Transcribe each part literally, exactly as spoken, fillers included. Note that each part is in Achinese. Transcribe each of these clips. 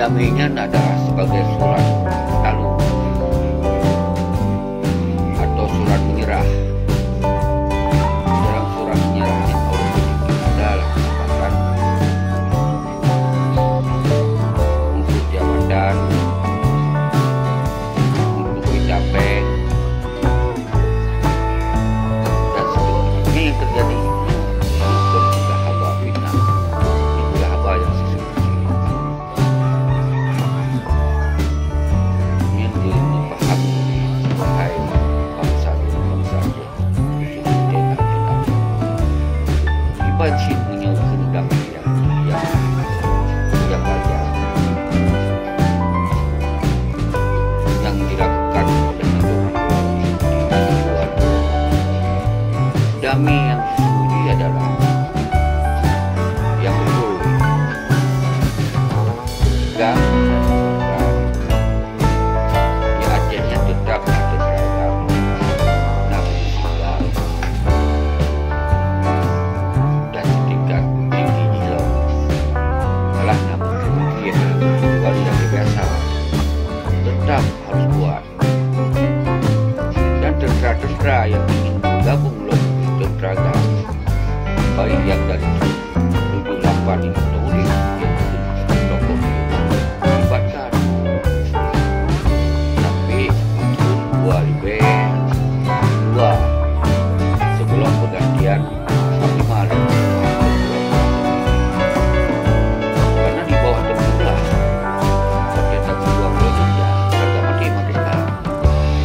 Damé nyan adalah sebagai surat talu atau surat menyerah. Dalam surat menyerah nyan Allah adalah kesempatan untuk jabatan, untuk pencapaian, dan seterusnya yang terjadi. Bukan haba fitnah, itulah haba yang sesungguhnya. Nyan keuh neupaham, wahai bansa, bansa, iban cit meunyoe kehendak yang, yang, yang wajar, yang dilakukan oleh orang di luar. Damé yang sesungguhnya adalah yang betul. Gam dan program di Aceh nyan teutap na teupeuragam, na peusigawa, dan tingkat tinggi jih lom. Malah na peumikiran luar biasa, teutap harus kuat. Dan tentara-tentara yang ingin bergabung lom tentara GAM, baik yang dari tujuh lapan yang sudah udép, yang tokoh dilibatkan. Tapi tahun dua ribu dua, sebelum pergantian Panglima dan Ketua Ketua. Karena di bawah Tengku Umar, Raja Tengku Umar Raja Raja Mati Merdeka,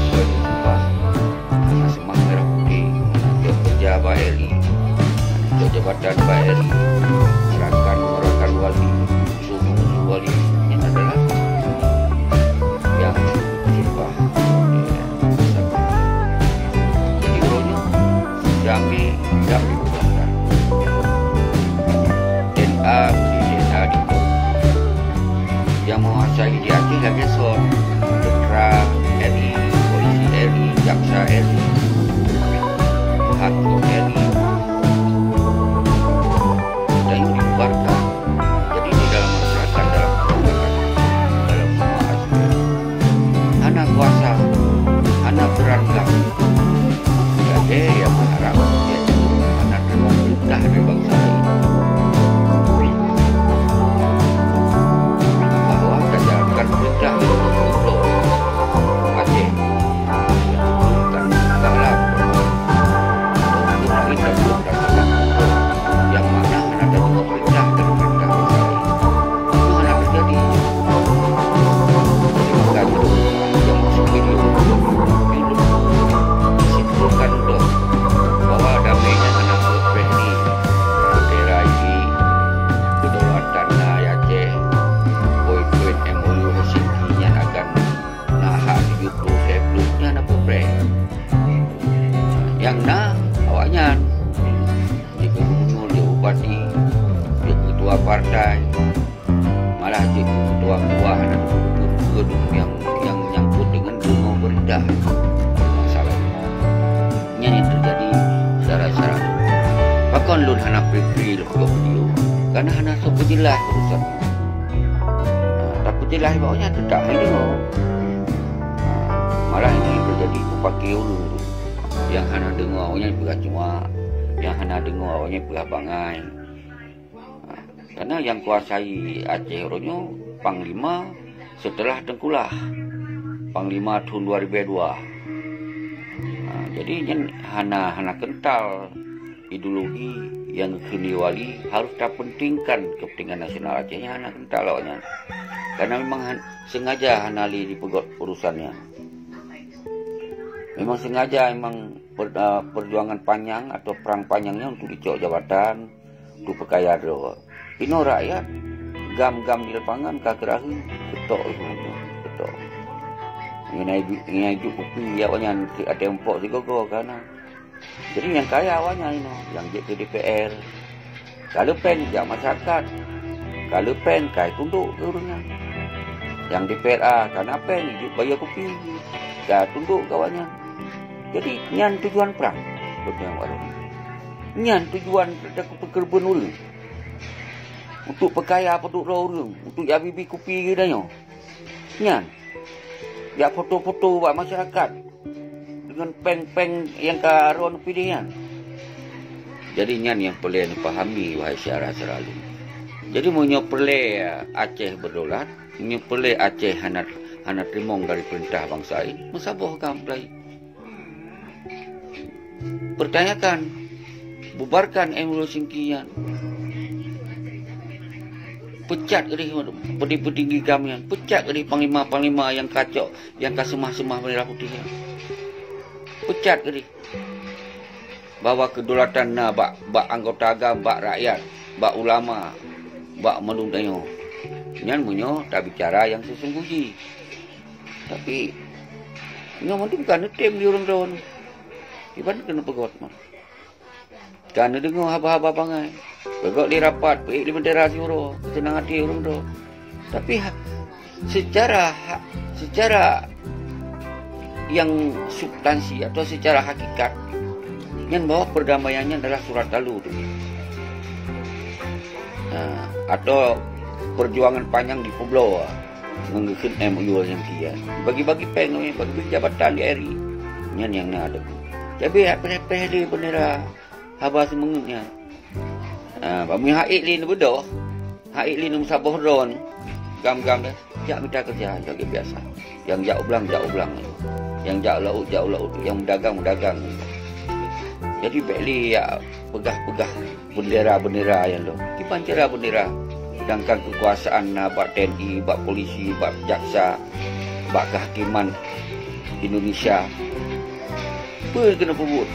sebagai sumpah, anak seumang merah putih, anak kerja bak R I, anak jabatan bak R I, rakan-rakan wali, Suhu wali nyan adalah yang sifat. Jadi, uroe nyoe, damé, damé bukan. N A, D N A di Yang menguasai di Aceh lagèe son, tentara R I, polisi R I, jaksa R I, hakim R I. Dan itu dibubarkan. Jadi, di dalam masyarakat, dalam keluarga, dalam semua aspek, hana kuasa, hana peran lagi. Jadi, yang mengharap, yaitu hana terima perintah dari bangsa lain. Bahwa kita jalankan perintah untuk Aceh. Bukan dalam. Untuk kita bukan dalam. Yang mana hana terima perintah dari bangsa lain. Itu hana terjadi. Jadi, maka itu yang masuk video itu simpulkan untuk bahwa damai nyan hana peureulèe di daerah ini, kedaulatan na di Aceh, poin-poin M O U Helsinki nyan akan na hak tujuh puluh, saya puluh nyan hana peureulèe. Nyang na awaknyan, jeuet keu gubernur, jeuet bupati, jeuet ketua partai, malah jeuet keu ketua-ketua hana teupeue-peue nyang, nyang nyangkut deungon deungoe beurita masalah. Nyan nyang teujadi syedara-syedara. Pakon lôn hana pri-pri lôn peubuet video? Karena hana soe peujeulaih urusan nyoe. Nah, tapeujeulaih bak awaknyan teutap hana deungoe. Nah, malah ini teujadi peupaké ureueng tu. Nyang hana deungoe awaknyan peugah cuak, nyang hana deungoe awaknyan peugah bangai. Karena nyang kuasai Aceh uroe nyoe panglima setelah Tengkulak, panglima tahun dua ribu dua. Ha, jadi nyan hana, hana kental ideologi nyang geukheun lé wali harus tapentingkan kepentingan nasional Aceh nyan, hana kental awaknyan. Karena memang han-, sengaja hana lé jipeugét urusan nyan. Memang sengaja, memang per-, ah, perjuangan panjang atau perang panjang nyan untuk dicok jabatan, untuk peukaya droe. Inoe rakyat, GAM-GAM di lapangan ka keurahi, ketok itu, ketok. Nyan idup, nyan idup kupi awaknyan keu até umpok sigoe-goe ka na. Jadi nyang kaya awaknyan inoe, nyang jeuet keu D P R, ka le péng jak masyarakat, ka le péng ka tundok keu ureueng nyan. Nyang D P R A ka na péng jeuet bayeue kupi, ka tundok keu awaknyan. Jadi nyan tujuan prang, peunyoe awaknyan. Nyan tujuan teuka peukeureubeuen ureueng. Untuk peukaya peuduek droe ureuëng, untuk jak bibi kupi geutanyoe. Nyan, jak foto-foto bak masyarakat deungon péng-péng nyang ka droe piléh nyan. Jadi nyan nyang peureulée neupahami, wahai syedara-syedara lôn. Jadi meunyoe peureulée Aceh berdaulat, meunyoe peureulée Aceh hana, hana teurimong dari peurintah bansa laén, meusaboh GAM peulai. Pertanyakan, bubarkan M W Singki nyan. Pecat keudeh peutinggi-peutinggi GAM nyan. Pecat keudeh panglima-panglima nyang kacok, nyang ka seumah-seumah bendera putih nyan. Pecat keudeh. Bahwa kedaulatan na bak, bak anggota GAM, bak rakyat, bak ulama, bak mandum tanyoe. Nyan meunyoe tabicara nyang seusunggoh jih. Tapi nyoe mandum ka neutem di ureuëng droe. Kiban keuneuk peugöt mah. Ka neudeungoe haba-haba bangai. Peugöt di rapat, peuék di bendera siuroe, seunang até ureuëng droe. Tapi ha-, secara ha-, secara yang substansi atau secara hakikat, nyan bahwa perdamaian nyan adalah surat lalu tu. Ha, atau perjuangan panjang dipeubloe. Ngon geukheun M O U nyang kian. Bagi-bagi péng, bagi-bagi jabatan di R I. Nyan nyang na teungku. Tapi hak preh-preh lé bendera haba seumeungeut nyan. Ha, bak meuhai lé neubeudôh, hai lé neumeusaboh droe, GAM-GAM dah, jak mita keureuja lagée biasa. Nyang jak u blang, jak u blang. Nyang jak u laôt, jak u laôt. Nyang meudagang, meudagang. Jadi, bék lé jak peugah-peugah bendera-bendera nyang lom. Kiban cara bendera? Sedangkan keukuasaan na bak T N I, bak polisi, bak jaksa, bak kehakiman Indonesia. Peue keuneuk peubuet?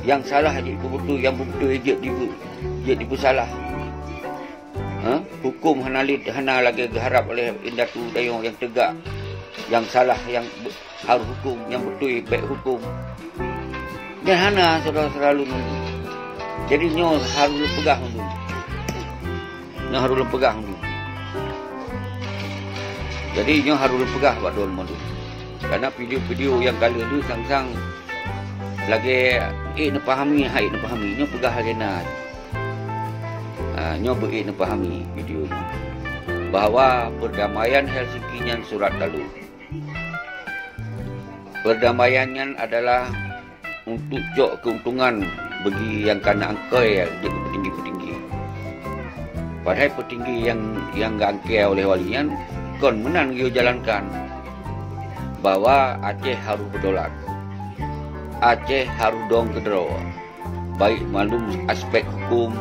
Nyang salah jeuet peubeutôi, nyang beutôi jeuet dibe-, jeuet dipeusalah. Ha? Huköm hana lé, hana lagée geuharab oleh indatu tanyoe nyang teugak, nyang salah, nyang be-, harôh huköm, nyang beutôi bék huköm. Nyan hana, syedara-syedara lôn. Jadi nyoe harôh lôn peugah mandum. Nyoe harôh lôn peugah mandum. Jadi nyoe harôh lôn peugah bak droe mandum. Karena video-video nyang ka lheueh-lheueh sang-sang lagée ék neupahami, hai neupahami. Nyoe peugah lagée na. Ha, nyoe beuék neupahami video nyoe, bahwa perdamaian Helsinki nyan surat lalu. Perdamaian nyan adalah untuk cok keuntungan bagi nyang ka na angkée jeuet keu peutinggi-peutinggi. Padahai peutinggi nyang, nyang geuangkée oleh wali nyan kon meunan geuyue jalankan, bahwa Aceh harôh beudaulat. Aceh harôh dong keudroe. Baik mandum aspek huköm,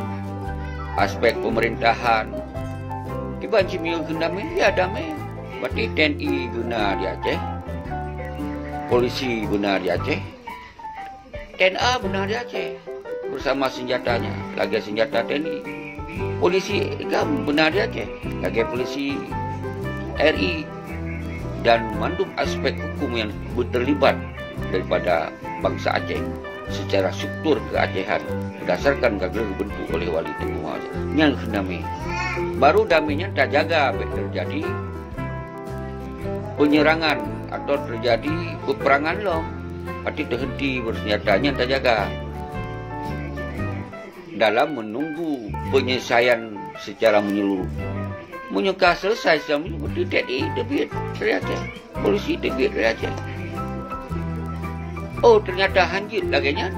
aspek peumeurintahan. Kiban cit meunyoe kheun damé, ya damé. Berarti T N I beuna di Aceh, polisi beuna di Aceh, T N A beuna di Aceh bersama senjatanya, lagée senjata T N I. Polisi GAM beuna di Aceh, lagée polisi R I, dan mandum aspek huköm nyang beuteurlibat daripada bansa Aceh secara struktur keacehan berdasarkan ka geubentuk oleh Wali Teungku Muhammad. Nyan kheun damé. Baru damé nyan tajaga bék teujadi penyerangan atau teujadi peperangan lom. Arti teuhenti bersenjata nyan tajaga dalam menunggu penyelesaian secara menyeluruh. Meunyoe ka selesai secara menyeluruh, berarti T N I teubiet dari Aceh, polisi teubiet dari Aceh. Oh, ternyata hanjeuet lagée nyan.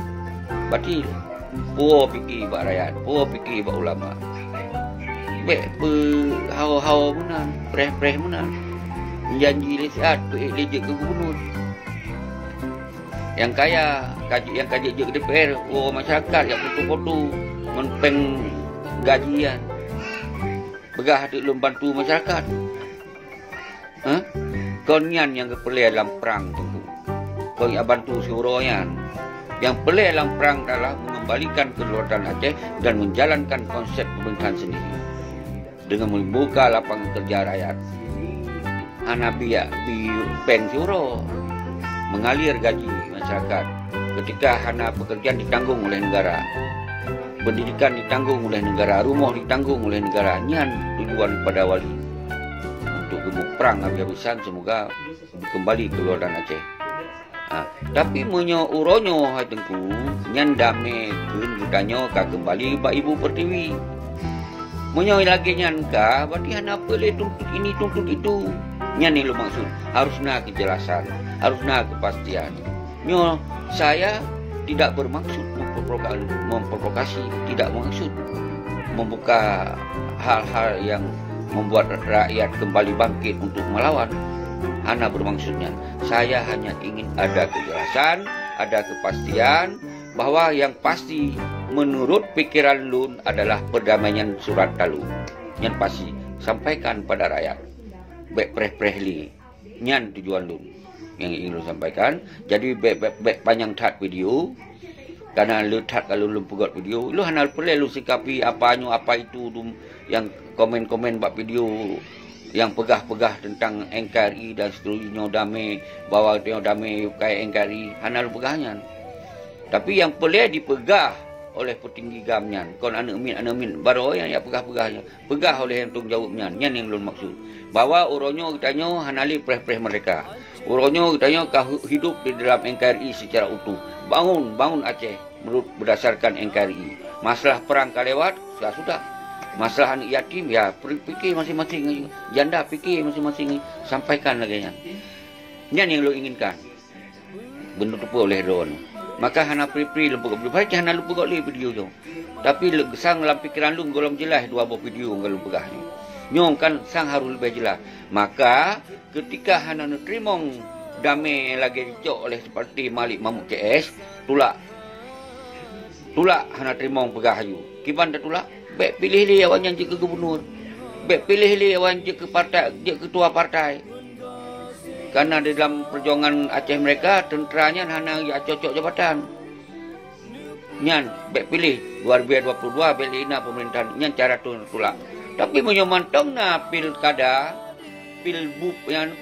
Berarti puwoe pike bak rakyat, puwoe pike bak ulama. Bék peuhawa-hawa meunan, preh-preh meunan. Janji lé siat, peuék lé jeuet keu gubunur. Nyang kaya, ka jeuet, nyang ka jeuet jeuet keu D P R, woe masyarakat jak foto-foto ngon péng gaji nyan. Peugah teuk lôn bantu masyarakat. Hah? Kon nyan nyang geupeureulée lam prang teungku. Kon jak bantu siuroe nyan. Nyang peureulée lam prang adalah mengembalikan kedaulatan Aceh dan menjalankan konsep pemerintahan sendiri dengan membuka lapangan kerja rakyat. Hana biak bi péng siuroe, mengalir gaji masyarakat. Ketika hana pekerjaan ditanggung oleh negara, pendidikan ditanggung oleh negara, rumoh ditanggung oleh negara, nyan tujuan pada wali untuk geumuprang habis-habisan, semoga kembali kedaulatan Aceh. Ha, tapi meunyoe uroe nyoe hai teungku, nyan damé kheun geutanyoe ka keumbali bak ibu pertiwi. Meunyoe lagée nyan ka, berarti hana peue lé tuntut ini, tuntut itu. Nyan nyang lôn maksud, harus na keujelasan, harus na keupastian. Nyoe saya tidak bermaksud memprovoka-, memprovokasi, tidak maksud membuka hal-hal yang membuat rakyat kembali bangkit untuk melawan. Hana bermaksud nyan. Saya hanya ingin ada kejelasan, ada kepastian bahwa yang pasti menurut pikiran lôn adalah perdamaian surat talu. Nyan pasti, sampaikan pada rakyat. Bék preh-preh lé. Nyan tujuan lôn nyang ingin lôn sampaikan. Jadi bék, bék, bék panyang that video. Karena le that kalau lôn peugét video, lôn hana peureulée lôn sikapi apa nyoe apa itu dum nyang komen-komen bak video, nyang peugah-peugah tentang N K R I dan seterusnya, nyoe damé, bahwa nyoe damé bukai N K R I, hana lôn peugah nyan. Tapi nyang peureulée dipeugah oleh peutinggi GAM nyan, kon aneuk miet, aneuk miet baroe nyang jak peugah-peugah nyan. Peugah oleh nyang tanggung jaweueb nyan, nyan nyang lôn maksud. Bahwa uroe nyoe geutanyoe hana lé preh-preh merdeka. Uroe nyoe geutanyoe ka hu-, hidup di dalam N K R I secara utuh. Bangun, bangun Aceh menurut berdasarkan N K R I. Masalah perang ka lewat, sudah, sudah. Masalah aneuk yatim, ya, pri-, pikir masing-masing. Janda pikir masing-masing. Sampaikan lagée nyan. Nyan nyang lôn inginkan. Beuneuteupeu lé droeneuh. Maka hana pri-pri lôn peugét video. Hana lôn peugét lé video nyoe. Tapi le-, sang lam pikeran lôn gohlom jeulaih dua boh video nyang lôn peugah nyoe. Nyoe kan sang harôh leubeh jeulaih. Maka, keutika hana neuteurimong damé lagée jicok oleh seperti Malik Mahmud C S, tulak. Tulak hana teurimong peugah laju. Kiban tatulak? Bék piléh lé awaknyan jeuet keu gubunur. Bék piléh lé awaknyan jeuet keu partai, jeuet keu ketua partai. Karena di dalam perjuangan Aceh mereka, tentera nyan hana jak cocok jabatan. Nyan, bék piléh dua ribu dua puluh dua, bék lé na pemerintahan. Nyan cara tu tulak. Tapi meunyoe mantong na pilkada, pilbub nyan,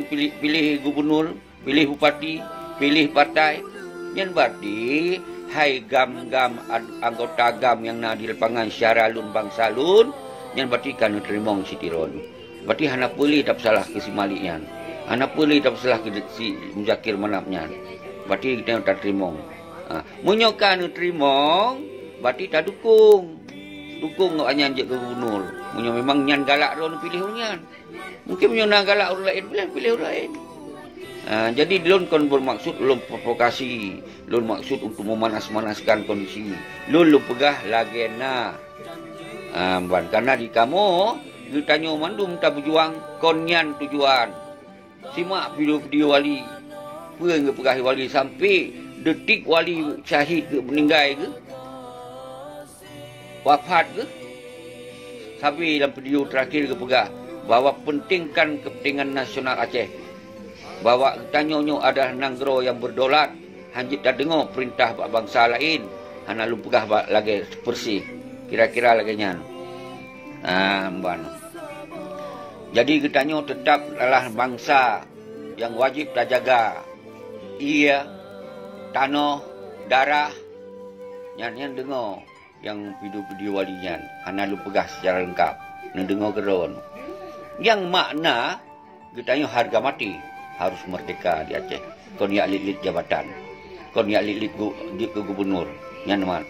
piléh, piléh gubunur, piléh bupati, piléh partai, nyan berarti hai GAM-GAM, ad-, anggota GAM nyang na di lapangan syedara lôn bansa lôn, nyan berarti ka neuteurimong sitiron. Berarti hana peue lé tapeusalah keu si Malik nyan. Hana peue lé tapeusalah keu si Muzakir Manaf nyan. Berarti geutanyoe tateurimong. Ha, meunyoe ka neuteurimong, berarti tadukong. Dukong awaknyan jeuet keu gubunur. Meunyoe memang nyan galak droeneuh piléh ureuëng nyan. Mungkin meunyoe na galak ureuëng laén, piléh, piléh ureuëng laén. Ha, jadi lôn kon bermaksud lôn provokasi, lôn maksud untuk memanas-manaskan kondisi. Lôn, lôn peugah lagée na. Ha, ban, karena di kamoe, geutanyoe mandum tapeujuang kon nyan tujuan. Simak video-video wali. Peue nyang geupeugah wali sampai detik wali syahid geuh, meuninggai geuh, wafat geuh. Sabe lam video terakhir geupeugah bahwa pentingkan kepentingan nasional Aceh. Bahwa geutanyoe nyoe adalah nanggroe nyang berdaulat, hana jeuet tadeungoe peurintah bak bansa laén, hana lôn peugah bak lagée persis. Kira-kira lagée nyan. Ah, ban. Jadi geutanyoe teutap adalah bansa nyang wajéb tajaga. Ie, tanoh, darah, nyan, nyan deungoe nyang video-video wali nyan hana lôn peugah secara lengkap. Neudeungoe keudroe. Nyang makna geutanyoe hareuga maté harôh merdeka di Aceh. Kon jak lit-lit jabatan. Kon jak lit-lit gu-, jeuet keu gubunur. Nyan mat.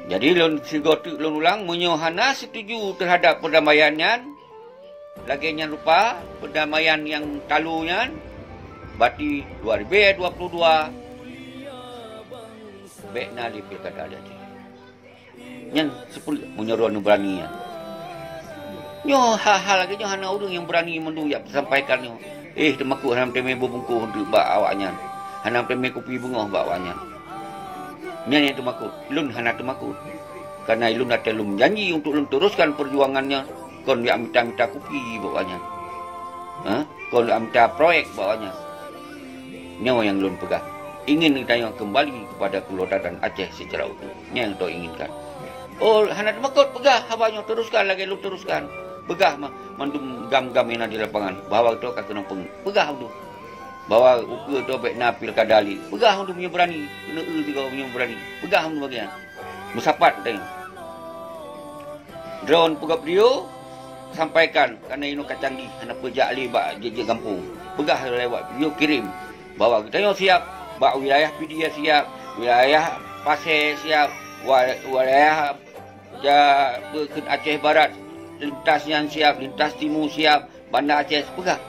Jadi lôn sigoe teuk lôn ulang, meunyoe hana setuju teuhadap perdamaian nyan, lagée nyan rupa perdamaian nyang talu nyan, berarti dua ribu dua puluh dua bék na lé pilkada di Aceh. Nyan seupôt meunyoe droeneuh beurani nyan. Nyoe hal-hal lagée nyoe hana ureuëng nyang beurani mandum jak sampaikan nyoe. Eh, teumakot hana meuteumé bubungkôh bak awaknyan. Hana meuteumé kupi beungoh bak awaknyan. Nyan nyang teumakot. Lôn hana teumakot. Karena lôn até lôn janji untuk lôn teruskan perjuangan nyan. Kon jak mita-mita kupi bak awaknyan. Ha? Kon jak mita proyek bak awaknyan. Nyoe nyang lôn peugah. Ingin geutanyoe kembali kepada kedaulatan Aceh secara utuh. Nyan nyang lôn inginkan. Oh, hana teumakot peugah haba nyoe, teruskan lagée lôn teruskan. Peugah ma-, mandum GAM-GAM nyang na di lapangan bahwa geutanyoe ka keunong peung-, peugah mandum. Bahwa ukeue tu bék na pilkada lé. Peugah mandum meunyoe beurani. Keuneuk eu sigoe meunyoe beurani. Peugah mandum bagian. Meusapat geutanyoe. Droeneuh peugah video, sampaikan, karena inoe ka canggih, hana peue jak lé bak jeuet-jeuet gampông. Peugah lewat video, kirim bahwa geutanyoe siap, bak wilayah Pidie siap, wilayah Pasé siap, wa-, wilayah ja-, peue kheun Aceh Barat, lintas nyan siap, lintas timu siap, Banda Aceh peugah.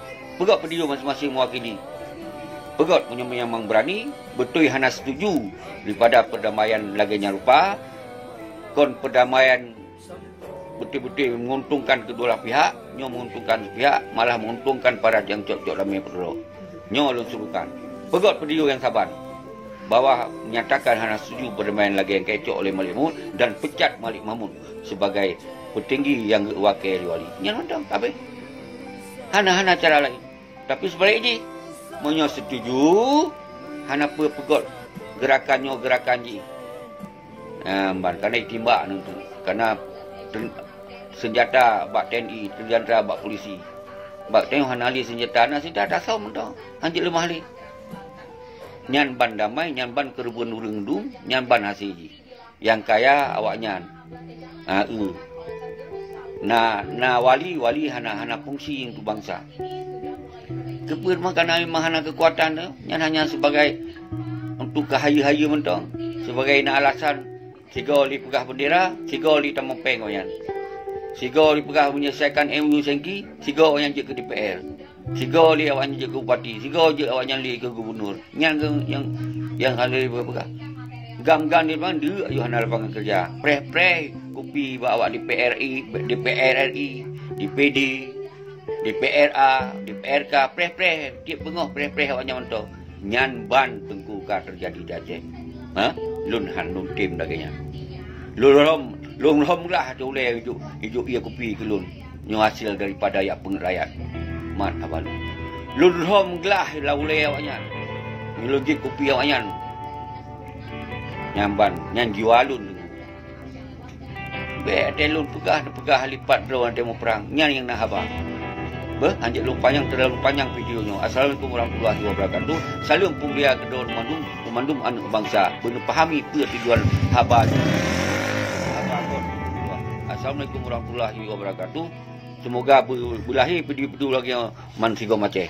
Peugöt peudiyueng maséng-maséng meuwakili. Peugöt meunyoe nyang beurani, beutôi hana setuju daripada perdamaian lagèe nyan rupa, kon perdamaian beutôi-beutôi menguntungkan kedua belah pihak, nyoe menguntungkan sepihak, malah menguntungkan para nyang cok-cok damé peuduek. Nyoe lôn serukan. Peugöt peudiyueng nyang saban bahwa menyatakan hana setuju perdamaian lagèe nyang ka jicok oleh Malik Mahmud dan pecat Malik Mahmud sebagai peutinggi nyang geuwakée lé wali. Nyan mantong, habéh. Hana, hana cara laén. Tapi seubalik jih, meunyoe setuju, hana peue peugöt geurakan nyoe, geurakan jih. Nyan ban, kana jitimbak nyan tu. Kana ten-, seunjata bak T N I, seunjata bak polisi. Bak tanyoe hana lé seunjata, na seunjata tasam mantong, hanjeuet leumah lé. Nyan ban damai, nyan ban keureubeuen ureueng dum, nyan ban hasé jih. Nyang kaya awaknyan. Ha, eu. Na, na wali, wali hana, hana fungsi untuk bansa. Keupeue meukanan memang hana keukuatan tu? Nyan hanya sebagai untuk keuhayeue-hayeue mantong, sebagai na alasan sigoe lé peugah bendera, sigoe lé tamong péng awaknyan. Sigoe lé peugah menyelesaikan M O U Sengki, sigoe awaknyan jeuet keu D P R. Sigoe lé awaknyan jeuet keu bupati, sigoe jeuet awaknyan lé keu gubunur. Nyan keuh nyang, nyang hana lé peugah. Gam-gam di depan deuek ayuh hana lapangan kerja. Preh-preh kupi bak awak D P R I, D P R R I, D P D, D P R A, D P R K, preh-preh, tiep beungoh preh-preh awaknyan mantong. Nyan ban teungku ka teujadi di Aceh. Ha? Lôn han lôn tem lagèe nyan. Lôn lom, lôn lom glah ateueh ulèe ijok, ijok ie kupi keu lôn. Nyoe hasil daripada jak peungeuet rakyat. Mat haba lôn. Lôn lom glah lam ulèe awaknyan. Nyoe lôn jieb kupi awaknyan. Nyan ban, nyan jiwa lôn. Bèk teuh lôn peugah, peugah lipat droe watèe muprang. Nyan nyang na haba. Beuh, hanjeuet lôn panyang, teulalu panyang video nyoe. Assalamualaikum warahmatullahi wabarakatuh. Saleuem peumulia keu droe mandum, keu mandum aneuk bansa. Beuneupahami peue tujuan haba nyoe. Haba nyoe. Assalamualaikum warahmatullahi wabarakatuh. Seumoga beu-, beulahé video-video lagèe nyoe man sigom Aceh.